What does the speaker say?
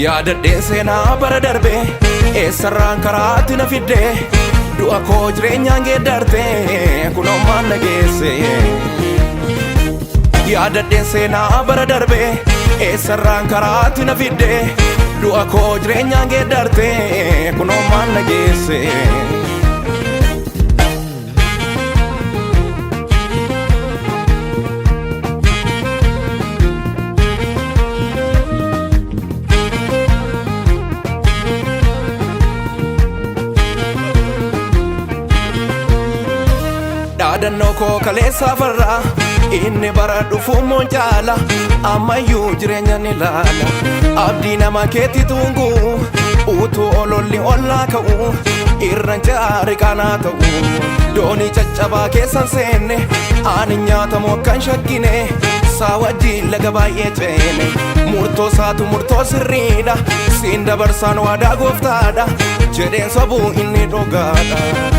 Yaadadheen seenaa bara darbe, eessarraan karaatti na fidde, du'a koo jireenyaan geeddarte, kunoo maal na geesse. Yaadadheen seenaa bara darbe, eessarraan karaatti na fidde, du'a koo jireenyaan geeddarte, kunoo maal na geesse. Dhaadannoo koo kaleessa farraa, inni bara dhufuun moon caala, ammayyuu jireenya ni laala. Abdii nama keetti tungu, utuu ololli ollaa ka'u, irran jaari qaanaa ta'u. Doonii caccabaa keessan seenne, ani nyaatamu akkan shakkine, saa wajjin laga baay'ee ceene. Murtoo saatu murtoo sirriidha, siin dabarsaan waadaa gooftaadha, jedheen sobuu inni dhugaadha.